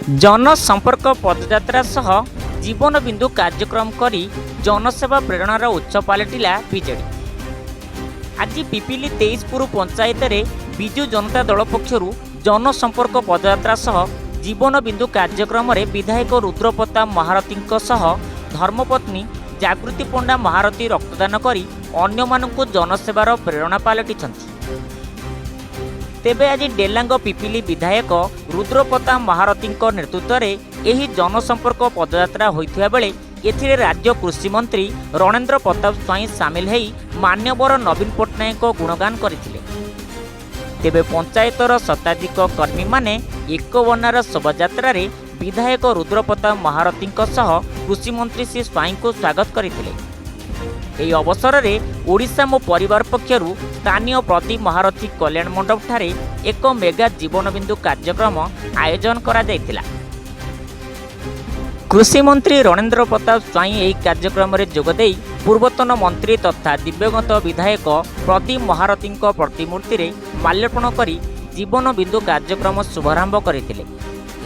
ଜନସମ୍ପର୍କ ପଦଯାତ୍ରା ସହ ଜୀବନ ବିନ୍ଦୁ କାର୍ଯ୍ୟକ୍ରମ କରି ଜନସେବା ପ୍ରେରଣାର ଉତ୍ସ ପାଲଟିଲା ବିଜେଡି। ଆଜି ପିପିଲି 23ପୁର ପଞ୍ଚାୟତରେ ବିଜୁ ଜନତା ଦଳ ପକ୍ଷରୁ ଜନସମ୍ପର୍କ ପଦଯାତ୍ରା ସହ ଜୀବନ ବିନ୍ଦୁ କାର୍ଯ୍ୟକ୍ରମରେ ବିଧାୟକ ରୁଦ୍ରପ୍ରତାପ ମହାରଥୀଙ୍କ ସହ ଧର୍ମପତ୍ନୀ ଜାଗୃତି ପଣ୍ଡା ମହାରଥୀ ରକ୍ତଦାନ କରି ଅନ୍ୟମାନଙ୍କୁ ଜନସେବାର ପ୍ରେରଣା ପାଲଟିଛନ୍ତି। ତେବେ ଆଜି ଡେଲାଙ୍ଗ ପିପିଲି ବିଧାୟକ ରୁଦ୍ରପ୍ରତାପ ମହାରଥୀଙ୍କ ନେତୃତ୍ୱରେ ଏହି ଜନସମ୍ପର୍କ ପଦଯାତ୍ରା ହୋଇଥିବା ବେଳେ ଏଥିରେ ରାଜ୍ୟ କୃଷିମନ୍ତ୍ରୀ ରଣେନ୍ଦ୍ର ପ୍ରତାପ ସ୍ୱାଇଁ ସାମିଲ ହୋଇ ମାନ୍ୟବର ନବୀନ ପଟ୍ଟନାୟକଙ୍କ ଗୁଣଗାନ କରିଥିଲେ। ତେବେ ପଞ୍ଚାୟତର ଶତାଧିକ କର୍ମୀମାନେ ଏକବନାର ଶୋଭାଯାତ୍ରାରେ ବିଧାୟକ ରୁଦ୍ରପ୍ରତାପ ମହାରଥୀଙ୍କ ସହ କୃଷିମନ୍ତ୍ରୀ ଶ୍ରୀ ସ୍ୱାଇଁଙ୍କୁ ସ୍ୱାଗତ କରିଥିଲେ। ଏହି ଅବସରରେ ଓଡ଼ିଶା ମୋ ପରିବାର ପକ୍ଷରୁ ସ୍ଥାନୀୟ ପ୍ରଦୀପ ମହାରଥୀ କଲ୍ୟାଣ ମଣ୍ଡପଠାରେ ଏକ ମେଗା ଜୀବନବିନ୍ଦୁ କାର୍ଯ୍ୟକ୍ରମ ଆୟୋଜନ କରାଯାଇଥିଲା। କୃଷିମନ୍ତ୍ରୀ ରଣେନ୍ଦ୍ର ପ୍ରତାପ ସ୍ୱାଇଁ ଏହି କାର୍ଯ୍ୟକ୍ରମରେ ଯୋଗଦେଇ ପୂର୍ବତନ ମନ୍ତ୍ରୀ ତଥା ଦିବଂଗତ ବିଧାୟକ ପ୍ରଦୀପ ମହାରଥୀଙ୍କ ପ୍ରତିମୂର୍ତ୍ତିରେ ମାଲ୍ୟାର୍ପଣ କରି ଜୀବନ ବିନ୍ଦୁ କାର୍ଯ୍ୟକ୍ରମ ଶୁଭାରମ୍ଭ କରିଥିଲେ।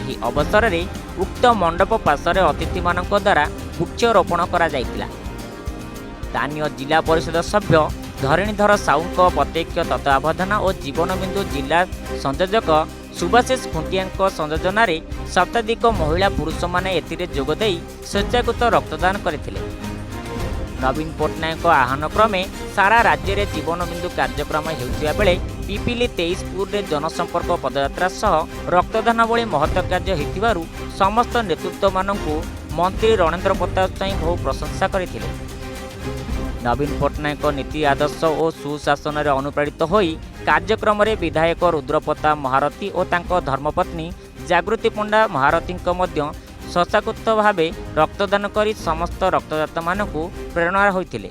ଏହି ଅବସରରେ ଉକ୍ତ ମଣ୍ଡପ ପାର୍ଶ୍ୱରେ ଅତିଥିମାନଙ୍କ ଦ୍ୱାରା ବୃକ୍ଷରୋପଣ କରାଯାଇଥିଲା। ସ୍ଥାନୀୟ ଜିଲ୍ଲା ପରିଷଦ ସଭ୍ୟ ଧରଣୀଧର ସାହୁଙ୍କ ପ୍ରତ୍ୟକ୍ଷ ତତ୍ତ୍ୱାବଧାନ ଓ ଜୀବନବିନ୍ଦୁ ଜିଲ୍ଲା ସଂଯୋଜକ ସୁଭାଶିଷ ଖୁଣ୍ଟିଆଙ୍କ ସଂଯୋଜନାରେ ଶତାଧିକ ମହିଳା ପୁରୁଷମାନେ ଏଥିରେ ଯୋଗଦେଇ ସ୍ୱେଚ୍ଛାକୃତ ରକ୍ତଦାନ କରିଥିଲେ। ନବୀନ ପଟ୍ଟନାୟକଙ୍କ ଆହ୍ୱାନ କ୍ରମେ ସାରା ରାଜ୍ୟରେ ଜୀବନବିନ୍ଦୁ କାର୍ଯ୍ୟକ୍ରମ ହେଉଥିବା ବେଳେ ପିପିଲି 23ପୁରରେ ଜନସମ୍ପର୍କ ପଦଯାତ୍ରା ସହ ରକ୍ତଦାନ ଭଳି ମହତ୍ଵ କାର୍ଯ୍ୟ ହୋଇଥିବାରୁ ସମସ୍ତ ନେତୃତ୍ୱମାନଙ୍କୁ ମନ୍ତ୍ରୀ ରଣେନ୍ଦ୍ର ପ୍ରତାପ ସ୍ୱାଇଁ ବହୁ ପ୍ରଶଂସା କରିଥିଲେ। ନବୀନ ପଟ୍ଟନାୟକଙ୍କ ନୀତି ଆଦର୍ଶ ଓ ସୁଶାସନରେ ଅନୁପ୍ରାଣିତ ହୋଇ କାର୍ଯ୍ୟକ୍ରମରେ ବିଧାୟକ ରୁଦ୍ରପ୍ରତାପ ମହାରଥୀ ଓ ତାଙ୍କ ଧର୍ମପତ୍ନୀ ଜାଗୃତି ପଣ୍ଡା ମହାରଥୀଙ୍କ ମଧ୍ୟ ସ୍ୱେଚ୍ଛାକୃତ ଭାବେ ରକ୍ତଦାନ କରି ସମସ୍ତ ରକ୍ତଦାତାମାନଙ୍କୁ ପ୍ରେରଣା ହୋଇଥିଲେ।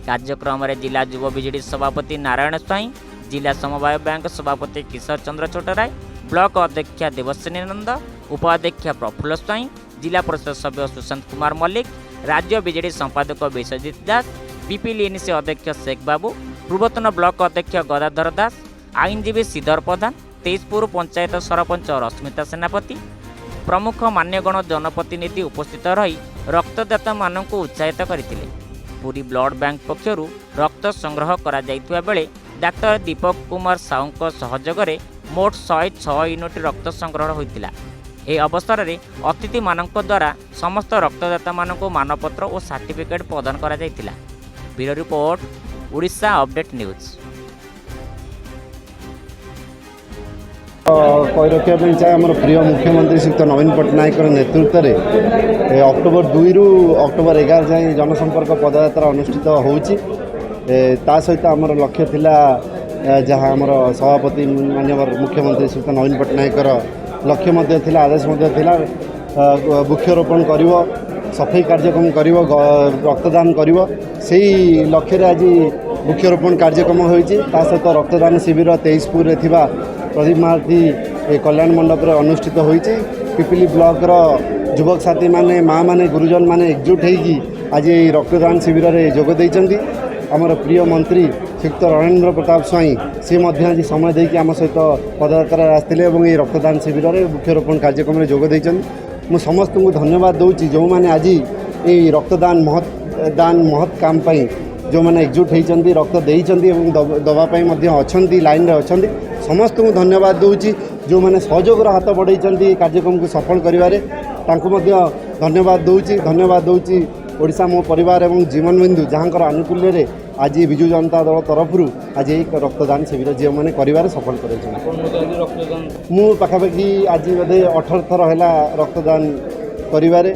କାର୍ଯ୍ୟକ୍ରମରେ ଜିଲ୍ଲା ଯୁବ ବିଜେଡି ସଭାପତି ନାରାୟଣ ସ୍ୱାଇଁ, ଜିଲ୍ଲା ସମବାୟ ବ୍ୟାଙ୍କ ସଭାପତି କିଶୋର ଚନ୍ଦ୍ର ଛୋଟରାୟ, ବ୍ଲକ ଅଧ୍ୟକ୍ଷା ଦେବସେନୀ ନନ୍ଦ, ଉପାଧ୍ୟକ୍ଷା ପ୍ରଫୁଲ୍ଲ ସ୍ୱାଇଁ, ଜିଲ୍ଲା ପରିଷଦ ସଭ୍ୟ ସୁଶାନ୍ତ କୁମାର ମଲ୍ଲିକ, ରାଜ୍ୟ ବିଜେଡି ସମ୍ପାଦକ ବିଶ୍ୱଜିତ ଦାସ, ପିପିଲି ଏନ୍ଏସି ଅଧ୍ୟକ୍ଷ ଶେଖ ବାବୁ, ପୂର୍ବତନ ବ୍ଲକ ଅଧ୍ୟକ୍ଷ ଗଦାଧର ଦାସ, ଆଇନଜୀବୀ ଶ୍ରୀଧର ପ୍ରଧାନ, 23ପୁର ପଞ୍ଚାୟତ ସରପଞ୍ଚ ରଶ୍ମିତା ସେନାପତି ପ୍ରମୁଖ ମାନ୍ୟଗଣ ଜନପ୍ରତିନିଧି ଉପସ୍ଥିତ ରହି ରକ୍ତଦାତାମାନଙ୍କୁ ଉତ୍ସାହିତ କରିଥିଲେ। ପୁରୀ ବ୍ଲଡ ବ୍ୟାଙ୍କ ପକ୍ଷରୁ ରକ୍ତ ସଂଗ୍ରହ କରାଯାଇଥିବା ବେଳେ ଡାକ୍ତର ଦୀପକ କୁମାର ସାହୁଙ୍କ ସହଯୋଗରେ ମୋଟ 106 ୟୁନିଟ୍ ରକ୍ତ ସଂଗ୍ରହ ହୋଇଥିଲା। ଏହି ଅବସରରେ ଅତିଥିମାନଙ୍କ ଦ୍ୱାରା ସମସ୍ତ ରକ୍ତଦାତାମାନଙ୍କୁ ମାନପତ୍ର ଓ ସାର୍ଟିଫିକେଟ୍ ପ୍ରଦାନ କରାଯାଇଥିଲା। Bureau report, Odisha update news. କହି ରଖିବା ପାଇଁ ଚାହେଁ, ଆମର ପ୍ରିୟ ମୁଖ୍ୟମନ୍ତ୍ରୀ ଶ୍ରୀଯୁକ୍ତ ନବୀନ ପଟ୍ଟନାୟକଙ୍କ ନେତୃତ୍ୱରେ ଅକ୍ଟୋବର 2ରୁ ଅକ୍ଟୋବର 11 ଯାଏଁ ଜନସମ୍ପର୍କ ପଦଯାତ୍ରା ଅନୁଷ୍ଠିତ ହେଉଛି। ତା ସହିତ ଆମର ଲକ୍ଷ୍ୟ ଥିଲା, ଯାହା ଆମର ସଭାପତି ମାନ୍ୟବର ମୁଖ୍ୟମନ୍ତ୍ରୀ ଶ୍ରୀଯୁକ୍ତ ନବୀନ ପଟ୍ଟନାୟକଙ୍କର ଲକ୍ଷ୍ୟ ମଧ୍ୟ ଥିଲା, ଆଦେଶ ମଧ୍ୟ ଥିଲା, ବୃକ୍ଷରୋପଣ କରିବ, ସଫେଇ କାର୍ଯ୍ୟକ୍ରମ କରିବ, ରକ୍ତଦାନ କରିବ। ସେଇ ଲକ୍ଷ୍ୟରେ ଆଜି ବୃକ୍ଷରୋପଣ କାର୍ଯ୍ୟକ୍ରମ ହୋଇଛି। ତା ସହିତ ରକ୍ତଦାନ ଶିବିର 23ପୁରରେ ଥିବା ପ୍ରଦୀପ ମହାରଥୀ କଲ୍ୟାଣ ମଣ୍ଡପରେ ଅନୁଷ୍ଠିତ ହୋଇଛି। ପିପିଲି ବ୍ଲକର ଯୁବକ ସାଥୀମାନେ, ମାଆମାନେ, ଗୁରୁଜନମାନେ ଏକଜୁଟ ହେଇକି ଆଜି ଏହି ରକ୍ତଦାନ ଶିବିରରେ ଯୋଗ ଦେଇଛନ୍ତି। ଆମର ପ୍ରିୟ ମନ୍ତ୍ରୀ ଶ୍ରୀଯୁକ୍ତ ରଣେନ୍ଦ୍ର ପ୍ରତାପ ସ୍ୱାଇଁ, ସିଏ ମଧ୍ୟ ଆଜି ସମୟ ଦେଇକି ଆମ ସହିତ ପଦଯାତ୍ରାରେ ଆସିଥିଲେ ଏବଂ ଏହି ରକ୍ତଦାନ ଶିବିରରେ ବୃକ୍ଷରୋପଣ କାର୍ଯ୍ୟକ୍ରମରେ ଯୋଗ ଦେଇଛନ୍ତି। ମୁଁ ସମସ୍ତଙ୍କୁ ଧନ୍ୟବାଦ ଦେଉଛି, ଯେଉଁମାନେ ଆଜି ଏଇ ରକ୍ତଦାନ ମହତ୍ ଦାନ ମହତ୍ କାମ ପାଇଁ ଯେଉଁମାନେ ଏକଜୁଟ ହେଇଛନ୍ତି, ରକ୍ତ ଦେଇଛନ୍ତି ଏବଂ ଦେବା ପାଇଁ ମଧ୍ୟ ଅଛନ୍ତି, ଲାଇନ୍ରେ ଅଛନ୍ତି। ସମସ୍ତଙ୍କୁ ଧନ୍ୟବାଦ ଦେଉଛି। ଯେଉଁମାନେ ସହଯୋଗର ହାତ ବଢ଼େଇଛନ୍ତି କାର୍ଯ୍ୟକ୍ରମକୁ ସଫଳ କରିବାରେ, ତାଙ୍କୁ ମଧ୍ୟ ଧନ୍ୟବାଦ ଦେଉଛି। ଧନ୍ୟବାଦ ଦେଉଛି ଓଡ଼ିଶା ମୋ ପରିବାର ଏବଂ ଜୀବନ ବିନ୍ଦୁ, ଯାହାଙ୍କର ଆନୁକୂଲ୍ୟରେ ଆଜି ବିଜୁ ଜନତା ଦଳ ତରଫରୁ ଆଜି ଏହି ରକ୍ତଦାନ ଶିବିର ଯେଉଁମାନେ କରିବାରେ ସଫଳ କରାଇଛନ୍ତି। ଆପଣ ମଧ୍ୟ ଆଜି ରକ୍ତଦାନ ମୁଁ ପାଖାପାଖି ଆଜି ବୋଧେ 18 ଥର ହେଲା ରକ୍ତଦାନ କରିବାରେ।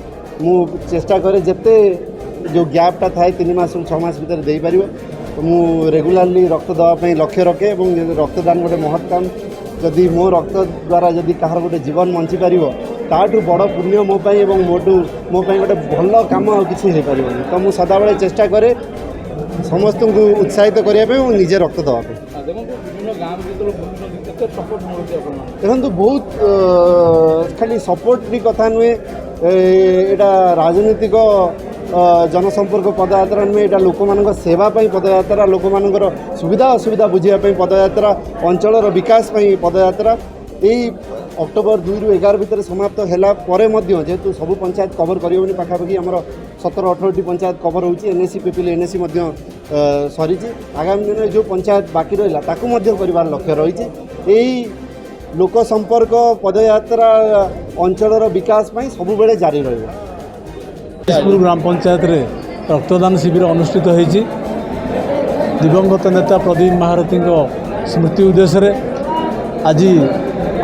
ମୁଁ ଚେଷ୍ଟା କରେ ଯେତେ ଯେଉଁ ଗ୍ୟାପ୍ଟା ଥାଏ, 3 ମାସରୁ 6 ମାସ ଭିତରେ ଦେଇପାରିବ। ମୁଁ ରେଗୁଲାରଲି ରକ୍ତ ଦେବା ପାଇଁ ଲକ୍ଷ୍ୟ ରଖେ ଏବଂ ରକ୍ତଦାନ ଗୋଟେ ମହତ୍ କାମ। ଯଦି ମୋ ରକ୍ତ ଦ୍ୱାରା ଯଦି କାହାର ଗୋଟେ ଜୀବନ ବଞ୍ଚିପାରିବ, ତାଠୁ ବଡ଼ ପୁଣ୍ୟ ମୋ ପାଇଁ ଏବଂ ମୋ ପାଇଁ ଗୋଟେ ଭଲ କାମ ଆଉ କିଛି ହେଇପାରିବନି। ତ ମୁଁ ସଦାବେଳେ ଚେଷ୍ଟା କରେ ସମସ୍ତଙ୍କୁ ଉତ୍ସାହିତ କରିବା ପାଇଁ ଏବଂ ନିଜେ ରକ୍ତ ଦେବା ପାଇଁ। ଦେଖନ୍ତୁ, ବିଭିନ୍ନ ଗାଁରେ ଯେତେବେଳେ ବୁଲୁଛନ୍ତି, କେତେ ସପୋର୍ଟ ମିଳୁଛି ଆପଣମାନଙ୍କୁ? ଦେଖନ୍ତୁ, ବହୁତ ଖାଲି ସପୋର୍ଟ ବି କଥା ନୁହେଁ। ଏଇଟା ରାଜନୈତିକ ଜନସମ୍ପର୍କ ପଦଯାତ୍ରା ନୁହେଁ। ଏଇଟା ଲୋକମାନଙ୍କ ସେବା ପାଇଁ ପଦଯାତ୍ରା, ଲୋକମାନଙ୍କର ସୁବିଧା ଅସୁବିଧା ବୁଝିବା ପାଇଁ ପଦଯାତ୍ରା, ଅଞ୍ଚଳର ବିକାଶ ପାଇଁ ପଦଯାତ୍ରା। ଏଇ ଅକ୍ଟୋବର 2ରୁ 11 ଭିତରେ ସମାପ୍ତ ହେଲା ପରେ ମଧ୍ୟ, ଯେହେତୁ ସବୁ ପଞ୍ଚାୟତ କଭର କରିହେବନି, ପାଖାପାଖି ଆମର 17-18ଟି ପଞ୍ଚାୟତ କଭର ହେଉଛି। ଏନ୍ଏସି, ପିପିଲି ଏନ୍ଏସି ମଧ୍ୟ ସରିଛି। ଆଗାମୀ ଦିନରେ ଯେଉଁ ପଞ୍ଚାୟତ ବାକି ରହିଲା, ତାକୁ ମଧ୍ୟ କରିବାର ଲକ୍ଷ୍ୟ ରହିଛି। ଏହି ଲୋକ ସମ୍ପର୍କ ପଦଯାତ୍ରା ଅଞ୍ଚଳର ବିକାଶ ପାଇଁ ସବୁବେଳେ ଜାରି ରହିବ। ତେଇଶପୁର ଗ୍ରାମ ପଞ୍ଚାୟତରେ ରକ୍ତଦାନ ଶିବିର ଅନୁଷ୍ଠିତ ହୋଇଛି। ଦିବଙ୍ଗତ ନେତା ପ୍ରଦୀପ ମହାରଥୀଙ୍କ ସ୍ମୃତି ଉଦ୍ଦେଶ୍ୟରେ ଆଜି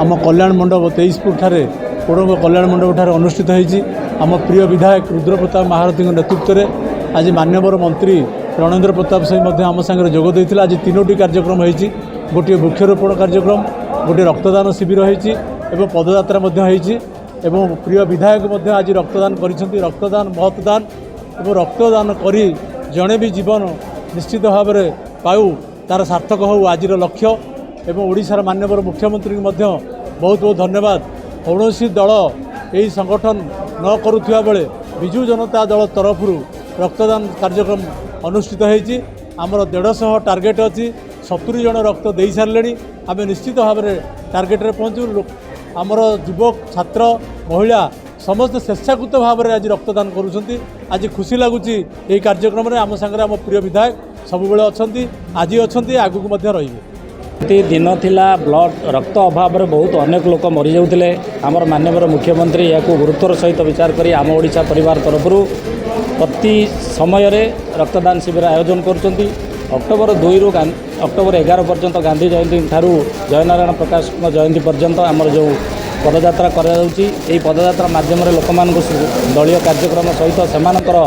ଆମ କଲ୍ୟାଣ ମଣ୍ଡପ ତେଇଶପୁରଠାରେ, କୋଡ଼ଙ୍ଗ କଲ୍ୟାଣ ମଣ୍ଡପଠାରେ ଅନୁଷ୍ଠିତ ହୋଇଛି। ଆମ ପ୍ରିୟ ବିଧାୟକ ରୁଦ୍ରପ୍ରତାପ ମହାରଥୀଙ୍କ ନେତୃତ୍ୱରେ ଆଜି ମାନ୍ୟବର ମନ୍ତ୍ରୀ ରଣେନ୍ଦ୍ର ପ୍ରତାପ ସ୍ୱାଇଁ ମଧ୍ୟ ଆମ ସାଙ୍ଗରେ ଯୋଗ ଦେଇଥିଲେ। ଆଜି ତିନୋଟି କାର୍ଯ୍ୟକ୍ରମ ହୋଇଛି। ଗୋଟିଏ ବୃକ୍ଷରୋପଣ କାର୍ଯ୍ୟକ୍ରମ, ଗୋଟିଏ ରକ୍ତଦାନ ଶିବିର ହୋଇଛି ଏବଂ ପଦଯାତ୍ରା ମଧ୍ୟ ହୋଇଛି ଏବଂ ପ୍ରିୟ ବିଧାୟକ ମଧ୍ୟ ଆଜି ରକ୍ତଦାନ କରିଛନ୍ତି। ରକ୍ତଦାନ ମହତଦାନ ଏବଂ ରକ୍ତଦାନ କରି ଜଣେ ବି ଜୀବନ ନିଶ୍ଚିତ ଭାବରେ ପାଉ, ତା'ର ସାର୍ଥକ ହେଉ ଆଜିର ଲକ୍ଷ୍ୟ। ଏବଂ ଓଡ଼ିଶାର ମାନ୍ୟବର ମୁଖ୍ୟମନ୍ତ୍ରୀଙ୍କୁ ମଧ୍ୟ ବହୁତ ବହୁତ ଧନ୍ୟବାଦ। କୌଣସି ଦଳ ଏହି ସଂଗଠନ ନ କରୁଥିବା ବେଳେ ବିଜୁ ଜନତା ଦଳ ତରଫରୁ ରକ୍ତଦାନ କାର୍ଯ୍ୟକ୍ରମ ଅନୁଷ୍ଠିତ ହୋଇଛି। ଆମର 150 ଟାର୍ଗେଟ୍ ଅଛି। 70 ଜଣ ରକ୍ତ ଦେଇସାରିଲେଣି। ଆମେ ନିଶ୍ଚିତ ଭାବରେ ଟାର୍ଗେଟ୍ରେ ପହଞ୍ଚିବୁ। ଆମର ଯୁବକ, ଛାତ୍ର, ମହିଳା ସମସ୍ତେ ସ୍ୱେଚ୍ଛାକୃତ ଭାବରେ ଆଜି ରକ୍ତଦାନ କରୁଛନ୍ତି। ଆଜି ଖୁସି ଲାଗୁଛି। ଏହି କାର୍ଯ୍ୟକ୍ରମରେ ଆମ ସାଙ୍ଗରେ ଆମ ପ୍ରିୟ ବିଧାୟକ ସବୁବେଳେ ଅଛନ୍ତି, ଆଜି ଅଛନ୍ତି, ଆଗକୁ ମଧ୍ୟ ରହିବେ। ଦିନ ଥିଲା ବ୍ଲଡ଼ ରକ୍ତ ଅଭାବରେ ବହୁତ ଅନେକ ଲୋକ ମରିଯାଉଥିଲେ। ଆମର ମାନ୍ୟବର ମୁଖ୍ୟମନ୍ତ୍ରୀ ଏହାକୁ ଗୁରୁତ୍ୱର ସହିତ ବିଚାର କରି ଆମ ଓଡ଼ିଶା ପରିବାର ତରଫରୁ ପ୍ରତି ସମୟରେ ରକ୍ତଦାନ ଶିବିର ଆୟୋଜନ କରୁଛନ୍ତି। ଅକ୍ଟୋବର 2ରୁ ଅକ୍ଟୋବର 11 ପର୍ଯ୍ୟନ୍ତ, ଗାନ୍ଧୀ ଜୟନ୍ତୀ ଠାରୁ ଜୟନାରାୟଣ ପ୍ରକାଶଙ୍କ ଜୟନ୍ତୀ ପର୍ଯ୍ୟନ୍ତ ଆମର ଯେଉଁ ପଦଯାତ୍ରା କରାଯାଉଛି, ଏହି ପଦଯାତ୍ରା ମାଧ୍ୟମରେ ଲୋକମାନଙ୍କୁ ଦଳୀୟ କାର୍ଯ୍ୟକ୍ରମ ସହିତ ସେମାନଙ୍କର